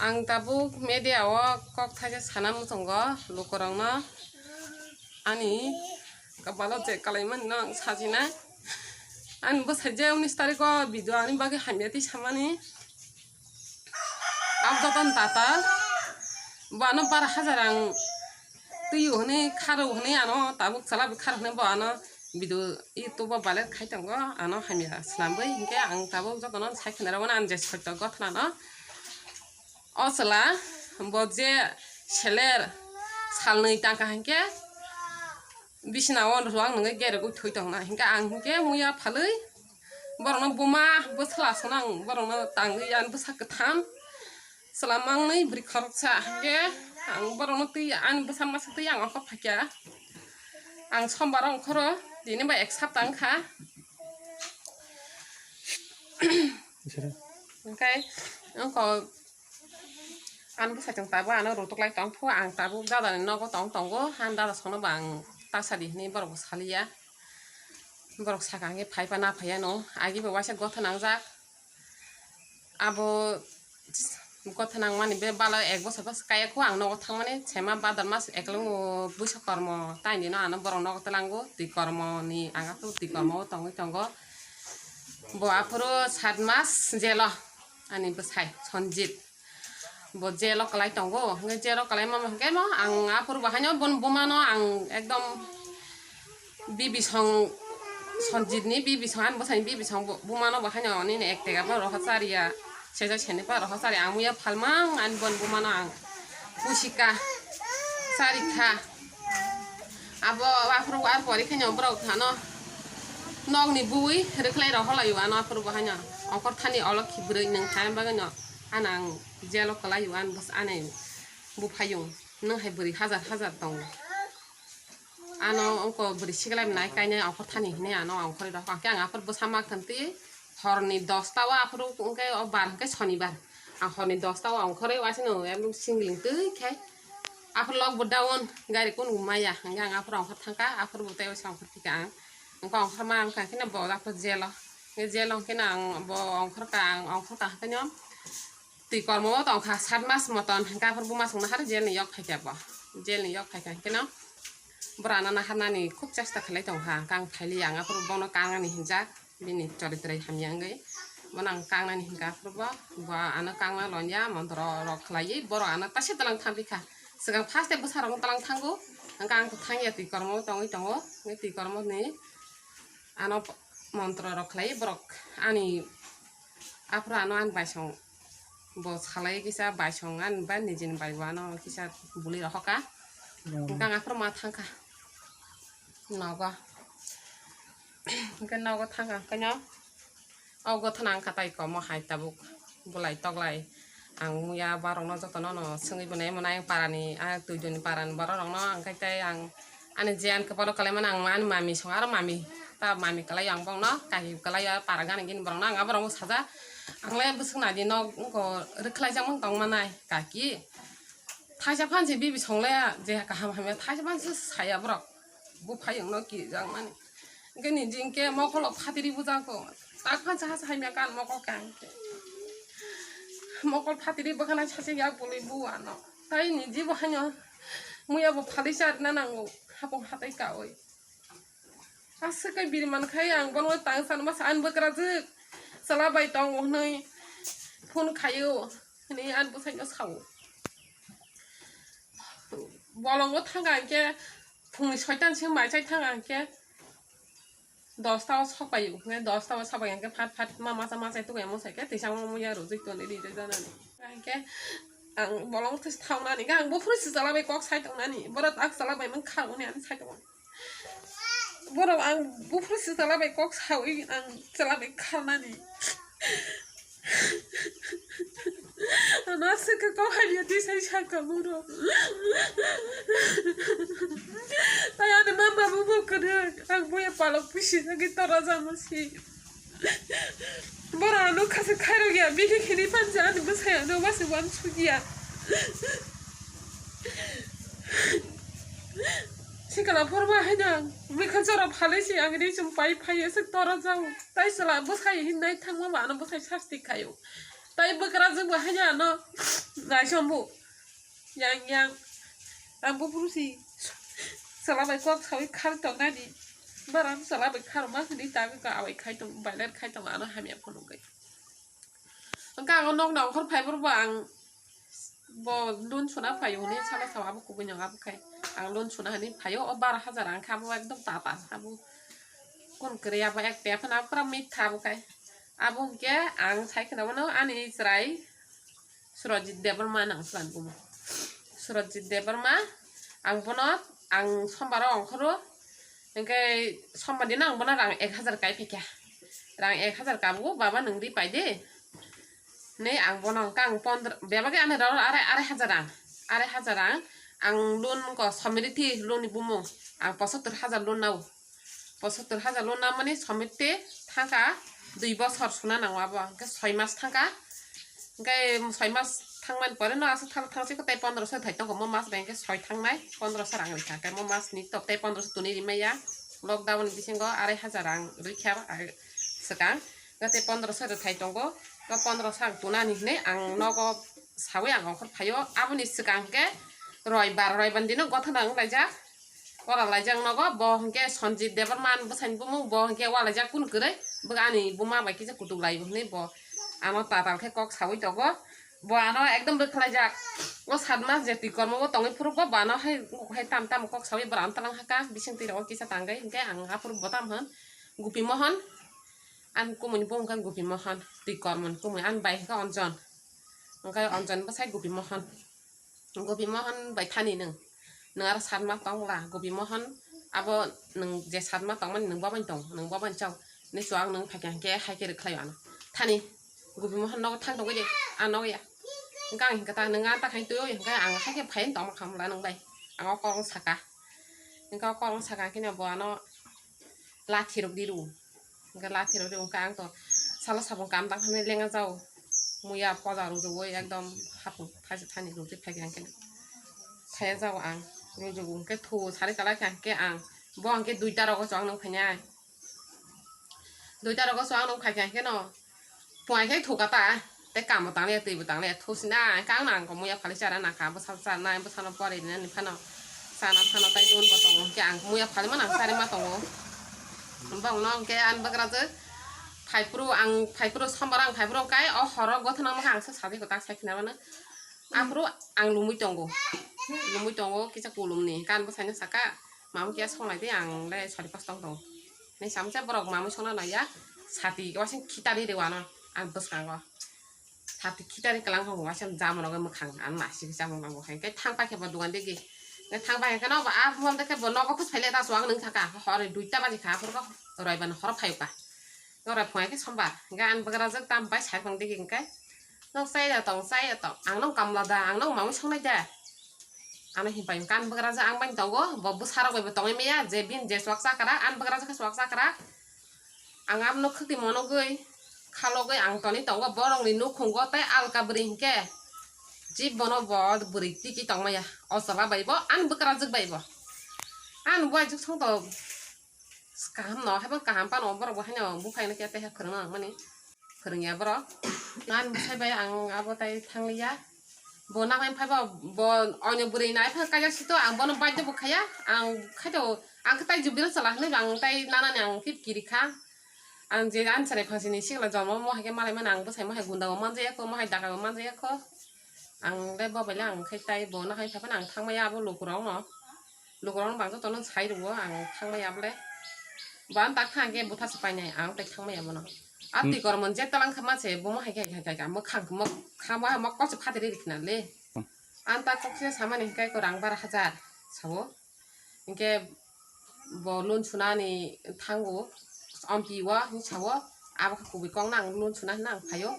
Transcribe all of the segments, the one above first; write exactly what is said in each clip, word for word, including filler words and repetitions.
Ang tabuk media o kok thaisa sana muchungo lukurokno ani kabalo je kalaimani no ang sajinai. Ani bwsai je unis tarikh o video ani bagwi hamya twi samani. Ang joton tata bo ano bar hajar ang twi hwnwi kharo hwnwi ano tabuk chwla bi kharo hwnwi bo ano video YouTube o viral khai tongo, ano hamya swnamwi hinkhe ang tabuk jotono sai khna rwmani ang je sotto gothana no. O chwla bo je seler salnwi tangkha hinkhe bisina o rwng nungwi gerek ui thwi tongna hinkhe ang hinkhe muya phalwi borokno buma bwsla swnang borokno tangwi ani bwsa kwtham chwla mangwi bwrwi khoroksa hinkhe ang borokno twi ani bwsa masa twi ang oko phaikha. Ang sombar ongkhoro tini bai ek sapta wngkha. Hinkhe ongkho ani bwsai chwng tabuk ano rutuklai tongphu ang tabuk dadani nogo tong tongo. Ani dada songno bo ang ta sadi hinwi borok bo saliya. Borok saka hinkhe phaipa na phaiya no agi bo waisa gotha nangjak. Abo gotha nangmani be balo ek bosor bwswk kaya kho ang nogo thangmani sema badar mas eklang o buisa kormo taini no ano borok nogo twlango twi kormo ni ang aphuru twi kormo o tongwi tongo. Bo aphuru sat mas jelo ani bwsai Sanjit. Bo jelo kwlai tongo. Hwnkhe jelo kwlai mama hwnkhe no ang aphuru bahaino bon bumano ang ekdom bibi song Sanjit ni bibi song ani bwsani bibi song bumano bahaino nini ek tega pa rohor chariya. Seja seni pa rohor chari ang muya phalmang ani bon bumano ang pusika charikha. Abo aphuru ar pori khaino borok hano nokni bui rwkhlai rohor laio ano aphuru bahaino ongkhor thani olokhi bwrwi nwng thani bagwino ano ang jelo kwlaio ani bwsa ani buphayung nwng hai bwrwi hajar hajar tongo. Ano ongko bwrwi siklai nai kainai ongkhor thani hinwi ano ongkhorwi rok hwnkhe ang aphuru bwsa mak thantwi horni dosta o aphuru hwnkhe o bar hwnkhe sonibar ang horni dosta o ongkhorwi wasino ekdom singling twi khai aphuru lok bo down gari kun maya hwnkhe ang aphuru ongkhor thangkha aphuru bo tei waisa ongkhor phika ang hwnkhe ongkhor ma wngkha kheno bo aphuru jelo hwnkhe jelo hwnkhe no ang bo ongkhor ka ang ongkhor ka hwnkhe no twi kormo o tongkha sat mas moton hwnkhe aphuru buma songno har jel ni yok phaikha bo jel ni yok phaikha hwnkhe no bwrano naharnani khub chesta khlai tongkha hwnkhe ang phailiya ang aphuru bono kangnani hinjak bini choritroi hamya wngwi bono ang kangnani hinkha aphuru bo bo ano kangna lonya montro rok khlaiwi borok ano taisa tlang thangpikha swkang first tei bwsarokno tlang thango hwnkhe ang thangya twi kormo o tongwi tongo hwnkhe twi kormo ni ano montro rok khlaiwi borok ani aphuru ano ani baisong bo salai kisa baisong ani ba nijini bai bo ano kisa buli rohorka hwnkhe ang aphuru ma thangkha nogo hwnkhe nogo thangkha hwnkhe no o gothana wngkha tai komo hai tabuk bulai toklai ang muya borokno jotono no swngwi bo nai mwnai parani a twi doni parani borok rokno hwnkhe tei ang ani je ani kwpalo kwlaimani ang ani mami song aro mami ta mami kwlai ang bongno kaki kwlai para gana gini borokno ang aborokno saja ang le bwswk nadi nok wngkho rwkhlai jak mang tong manai kaki thaisa phan se bibi song le je kaham hamya thaisa phan se saya borok buphai wngno kijak mani hwnkhe ni jing khe mokolo phatiri bujako tak phan se hasa hamya kan mokol kang khe mokol phatiri bwkhana sacha yak bolwi bu ano tai ni jibo haino muya bo phalwi charwna nango hapung hatai kaui. Aswk khe biri mankhai ang bono tang sanma sa ani bwkrajwk chwla bai tongo hwnwi phone khaio hwnwi ani bwsaino sao. Bolongo thangkha hinkhe phungni soitan sing mai chai thangkha hinkhe dosta o sokpaio hwnwi dosta o sokpai hinkhe phat phat ma masa masa tukai mosai khe tisa mo muya rojwi tonwi rijak janani. Hinkhe ang bolong thaunani ang buphuru si chwla bai kok sai tongnani borok tak chwla bai man kharmani ani sai tongo. Borok ang buphuru si chwla bai kok saui ang chwla bai kharnani. Ano aswk khe kok hamya twi sai sakha borok. Tai ani mama bo bo kwrwng ang boya palok pusi jagwi tora jama si. Borok ano khasa khairok ya bini khini pansa ani bwsai ano basi wan sugya. Sikala phorma haino ang mikha jora phalai si ang ri chum pai phai aswk tora jao. Tai sala bwsai hin nai thangma ba ano bwsai sasti khaio. Tai bwkrajwk bo haino ano Naisombu. Yang yang. Ang buphuru si. Sala bai kok sawi khar tong nani. Barang sala bai khar ma hini ta ka awai khai tong, bailar khai tong, ano hamya phunuk gai. Ang ka ang nok na okhor phai bor ba ang bo loan suna phayo hini sala sawa abo kubui nyang abo khai. Ang loan suna hani phayo o bar hajar ang kha abo ekdom tata abo. Kun kre abo ek pe phana pura mitha abo khai. Abo hwnkhe ang sai khna mano ani chwrai Surajit Debbarma nang slan bumo. Surajit Debbarma, ang bono, ang sombar o ongkhoro, hwnkhe sombar dino ang bono rang ek hajar kai phaikha. Rang ek hajar kabu, "Baba, nwng ri pai de." Nei ang bono hwnkha ang pondro, bebak ani rw arai, arai hajar rang, arai hajar rang, ang loan ko somriti loan ni bumung, ang pochottor hajar loan nao. Pochottor hajar loan namani somite thangkha dui bosor suna nango abo, hwnkhe soi mas thangkha, hwnkhe soi mas thangmani pore no aswk thang thangsi tei pondroso thai tongo, mo mas bai hwnkhe soi thangnai pondroso rang rikha, hwnkhe mo mas ni tok tei pondroso tuni rimaya, lockdown ni bisingo arai hajar rang rikha, ah, swkang, hwnkhe tei pondroso rwthai tongo, o pondroso ang tunani hinwi ang nogo sawi ang ongkhor phaio, aboni swkang hwnkhe roibar, roibar dino gothana wng laijak. Ora laijak nogo, bo hwnkhe Sanjit Debbarma ani bwsani bumung, bo hwnkhe walaijak kunu kwrwi, bo ani buma bai kisa kutuk lai bo hwnwi bo ano tatal khe kok sawi tongo. Bo ano ekdom rwkhlaijak. O saat mas je twi kormo o tongwi phuru bo, bo ano hai, hai tam tam kok sawi bwrang tlang haka, bising twi rogo kisa tangwi, hwnkhe ang aphuru bo tam hwn, Gopi Mohan, ani kumui ni bumung khe Gopi Mohan, twi kormo ni kumui, ani bai hwnkhe Anjan, hwnkhe Anjan bwsai Gopi Mohan. Gopi Mohan bai thani nwng. Nwng aro satma tong la, Gopi Mohan abo nwng je satma tongmani nwng bo bai tong, nwng bo bai chao. Ni chuwak nwng phaikha hwnkhe hai khe rwkhlai ano. Thani, Gopi Mohan nogo thang tongwi de, a nogo ya. Hwnkhe ang hwnkhe ta nwng a ta khai twi hwnkhe ang hai khe phai tongma khamla nwng bai. Ang o kok wng saka. Hwnkhe o kok wng saka hwnkhe bo ano lathi rok di rw. Hwnkhe lathi rok di wngkha ang to salo sabung kam tang hwnwi lenga jao. Muya poja rwjagwi ekdom hapung thaisa thani rwjwi phaikha hwnkhe. Thaya jao ang rwjago hwnkhe thu sari kalai kha hwnkhe ang bo hwnkhe duita rogo chwng nung phainai. Duita rogo chwng nung phaikha hwnkhe no. Phungai khe thuka ta, tei kamo tangliya, twibo tangliya, thusina, ang kang nang kho muya phali chara nang kha, bwsa chana, bwsano pori rinani phano, chana phano tai dun bo tongo, hwnkhe ang muya phali ma nang chari ma tongo. Bongno hwnkhe ani bwkrajwk phaiphuru, ang phaiphuru sombar ang phaiphuru kai, o horo gothana wngkha ang se sadi kwtak sai khina mano. Aphuru ang lumui tongo, lumui tongo kisa kulumni, kan bwsaino saka, mamo kiya songlai de, ang le sadi pas tong tongo. Ni samsa borok mamui songna naiya, sati wasing khitari rewano ang bwskango. Sati khitari kwlang kho wasing jamano khe mwkhang ang nasi khe chamung nango hai khe thang paikhe bo dogan digi. Nge thang paikhe no ba a phone de khe bo nogo phus phaile ta suang nung thaka hore duita baji kha phur ko roiban hor phayuka. Nore phungai khe sombar nge ang bwkrajwk tam bai sai phang digi hwnkhe. Nok chaya tong, chaya tong. Ang nong kamla da, ang nong mamui songnai da. Ano hinpai kan bwkrajwk ang bai tongo, bo bwsarok bai bo tongwi maya, je bin je swak chakra, ang bwkrajwk khe swak chakra. Ang abono khwtwi monogwi, khalogwi ang toni tongo, borokni nukhungo tei alka bwrwi hinkhe. Jib bono bo bwrwi tiki tongmaya, o chwla bai bo, ang bwkrajwk bai bo. Ang bo ajuk song to. Kaham no, haibo kaham pano borok bo haino buphai no khe tei phwrwngna nangmani. Phwrwngya borok. Nang bwsai bai ang abo tai thangliya. Bo nangmani phaibo bo onyo bwrwi nai phano kaijak sito ang bono baidya bo khaya. Ang khaito ang khe tai jubilo chala hinwi ang tai nanani ang khe kiri kha. Ang je ani chwrai phansini sikla jormo mo hai khe malai mano ang bwsai mo hai gunda bo manjaya kho, mo hai daka bo manjaya kho. Ang le bo bai le ang khe tai bo nangmani phai phano ang thangmaya abo lukurok no. Lukurok bang jotono sai rwo ang thangmaya bole. Bo ang tak thang khe butharsa painai ang tai thangmaya bono. A twi kormon je talang kha ma se bo mo hai khe hai kha mo khang mo kha mo mo kok se phatri rikna le. Ang tak kok se samani hinkhe ko rang bar hajar sao. Hinkhe bo loan sunani thango. Ampi o hinwi sao, abo khe kubui kok nang loan suna hinwi ang phaio.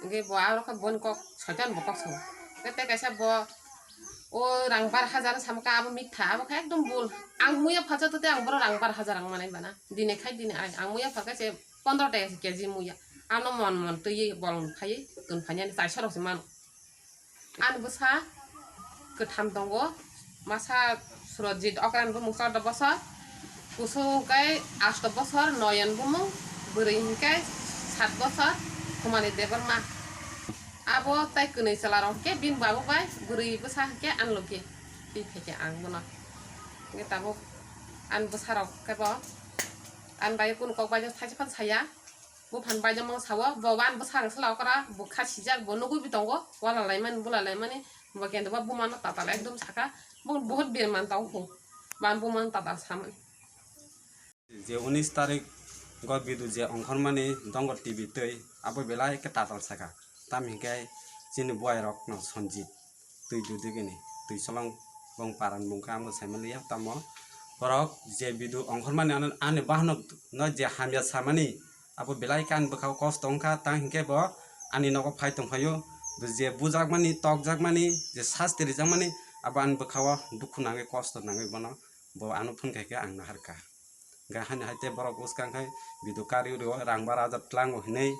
Hinkhe bo aro khe boni kok soitan bo kok sao. Hinkhe tei kaisa bo o rang bar hajar samo khe abo mitha, abo khe ekdom bul. Ang muya phalsa tei ang boro rang bar hajar ang manai bana. Dine khai dine ai, ang muya phalkha se pondro taka se keji muya. Ano mon mon twi bolong phaiwi tun phaiya ni chaisa rok se mano. Ani bwsa kwtham tongo, masa Surajit okran bumung chordo bosor, kusu hwnkhe asto bosor, noyon bumung, bwrwi hwnkhe sat bosor, Khumani Debbarma. Abo tai kwnwi chwla rok khe bini babu bai bwrwi bwsa khe ani logi twi phaikha ang bono. Hwnkhe tabuk ani bwsa rok khe bo ani bai kunu kok bai thaisa phano saya. Buphang bai jomang sao bo ani bwsa rok sala okra bo kha sijak bo nugwi bi tongo wala laimani bula laimani bo kendo ba buma no tatal ekdom saka bo bahut birman tong kho ba buma no tatal samani. Je unis tarik go bidu je ongkhormani dongo T V twi abo belai khe tatal saka. Tam hinkhe chini buai rok no Sanjit twi dudugini twi solong bong paran bung kha amo saimaliya tamo borok je bidu ongkhormani ano ani bahno no je hamya samani abo belai khe ani bwkhao kosto wngkha tang hinkhe bo ani nogo phai tongphaio je bujakmani tokjakmani je sasti rijakmani abo ani bwkhao dukhu nangwi kosto nangwi bono bo ano phone khaikhe ang naharkha. Hwnkhe haino hai tei borok bwskang khai video kari rio rang bara hajar tlango hinwi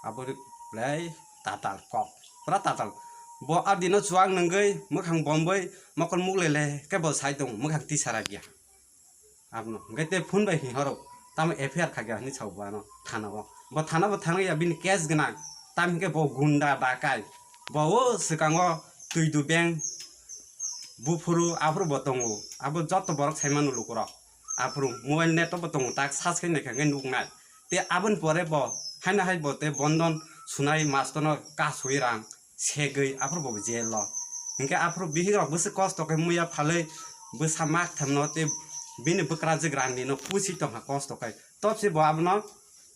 abo belai tatal kok pura tatal. Bo a dino chuwak nungwi mwkhang bomwi mokol muklele khe bo sai tongo mwkhang tisara giya. Abono hwnkhe tei phone bai hinhoro tamo F I R khaikha hinwi sao bo ano thana o. Bo thana bo thangya bini case gwnang tam hinkhe bo gunda dakai bo o swkango twi dubeng buphuru aphuru bo tongo abo joto borok saimano lukurok. Aphuru mobile net bo tongo tak search khai naikha hwnkhe nuknai. Tei aboni pore bo haino hai bo tei bondon sunai mastono kasui rang segwi aphuru bo jail o. Hinkhe aphuru bihik rok bwswk kosto khe muya phalwi bwsa mak thamno tei bini bwkrajwk rang nino pusi tongkha kosto khai. Topse bo abono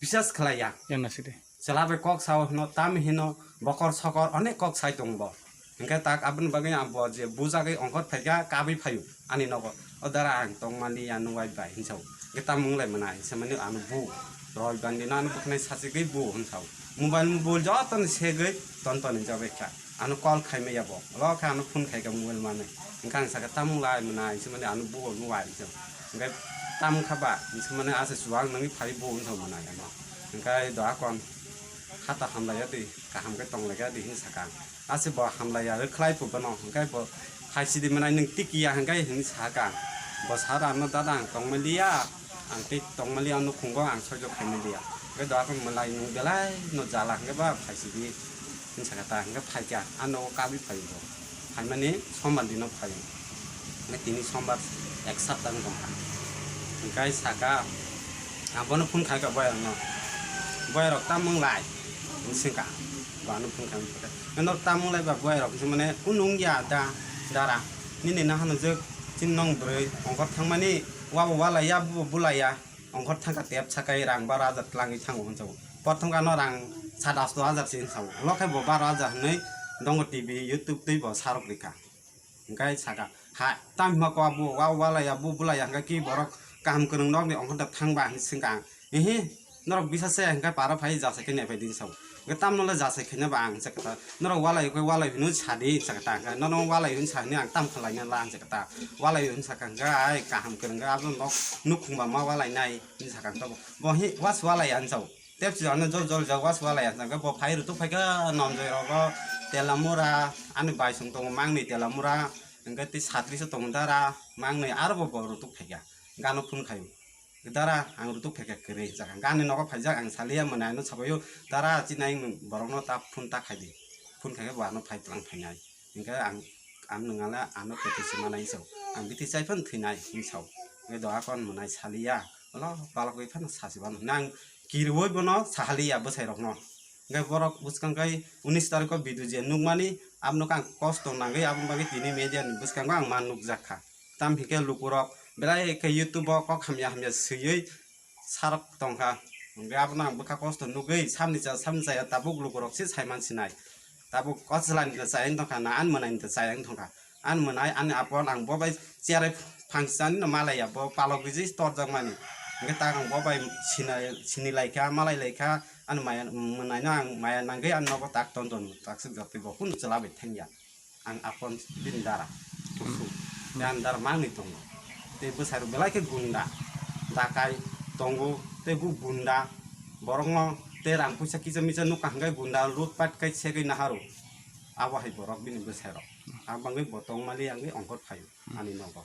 bisas khlaiya. Yang nasi de. Chwla bai kok sao hino, tam hino, bokor sokor onek kok sai tong bo. Hingke tak aboni bagwi ang bo je bujagwi ongkhor phaikha, kabwi phaio ani nogo. O dara ang tongmani ya nwng bai bai hinsao. Hingke tamo wng lai mwnai, hinsa mani ano bu. Roi bandi no ano bwkhnai sachigwi bu hinsao. Mobile mobile joto ni segwi ton ton hinjak bai kha. Ano call khaimaya bo. Lo khe ano phone khaikha mobile mani. Hingke ang sakha tamo wng lai mwnai, hinsa mani ano bu nwng bai hinsao. Hingke tamo kha ba, hinsa mani ase chuwak nangwi phai bu hinsao mwnai ano. Hingke do akon khata hamlaiya di, kaham khe tonglaikha di hinwi sakha. Ase bo hamlaiya rwkhlai phu bono, hingke bo phaisidi mwnai nwng tiki ya hingke hinwi sakha. Bo sar ano dada ang tongmaliya, ang tei tongmaliya nukhungo ang soijo khaimaliya. Hingke do akon mwlai nwng belai no jala hingke ba phaisidi hinwi sakha ta hingke phaikha ano kabwi phai bo. Phaimani sombar dino phai. Hingke tini sombar ek sapta wng tongkha. Hingke saka, ang bono phone khaikha boyarokno. Boyarok tamo wng lai? Hinwi swngkha. Bo ano phone khaimani pore. Norok tamo wng lai ba boyarok? Hinwi mane, "Kunu wng ya da, dara. Nini nahano jwk chini nong bwrwi ongkhor thangmani, wabo walaiya, bubo bulaiya." Ongkhor thangkha tep sakai rang baro hajar tlangwi thango hinwi sao. Prothom khe ano rang sat asto hajar se hinwi sao. Ulo khe bo baro hajar hinwi dongo T V, YouTube twi bo sarok rikha. Hingkai saka, "Ha, tam hima kwa bo, wa, walaiya, bo bulaiya, hingkai ki borok kaham kwrwng nokni ongkhor da thangba?" hinwi swngkha ang. "Ihi, norok bisa se hingkai paro phai jasa khe nai phai di," hinwi sao. Hingkai tamno le jasa khe nai ba ang hinwi sakha ta. "Norok walai khe walai hinwi sadi," hinwi sakha ta. Hingkai nono walai hinwi sa hinwi ang tam khlaina la hinwi sakha ta. Walai hinwi sakha hingkai kaham kwrwng khe abo nok nukhung ba ma walai nai. Hinwi sakha ang tabuk. Bo hi was walai ang sao. Tep si ano jol jol jak was walai ang sao. Bo phai rutuk phai kha nomjoi rogo Telamura, ani bai song tongo mangni Telamura. Hingke tei satri se tongo dara mangni aro bo bo rutuk phai kha. Gano phone khayo. Dara ang rutuk phai kha kwrwi jak. Gani nogo phai jak ang saliya mwnai ano sabayo dara chinai borok no ta phone ta khai di. Phone khai khe bo ano phai tlang phai nai. Hingke ang, ang nwng ale ano kete se manai hinwi sao. Ang bithi chai phano thwinai hinwi sao. Hingke do akon mwnai saliya. Olo balok bai phano sasi bano. Nang kirwi bono sahaliya bwsai rokno. Hingke borok bwskang kai unis tarikh o video je nukmani, aboni khe ang kosto nangwi aboni bagwi tini media ni bwskango ang ma nukjak kha. Tam hingke lukurok belai khe YouTube o kok hamya hamya swiwi sarok tongkha. Hingke abono ang bwkha kosto nugwi samni cha, samni chaya tabuk lukurok se saiman sinai. Tabuk kwchwlani ta chayang tongkha na ani mwnaini ta chayang tongkha. Ani mwnai ani apon ang bo bai chair phangsa ni no malaiya bo palok giji torjakmani. Hingke tak ang bo bai sinai, sini laikha, malai laikha, ani maya mwnaino ang maya nangwi ani nogo tak ton ton taksuk jotwi bo kunu chwla bai thangya. Ang apon bini dara. Kusu. Tei ani dara mangni tongo. Tei bwsai rok belai khe gunda. Dakai tongo tei bu gunda. Borokno tei rang puisa kisa misa nukha hwnkhe gunda lutpat kai segwi naharo. Abo hai borok bini bwsai rok. Ang bangwi bo tongmali wngwi ongkhor phaio ani nogo.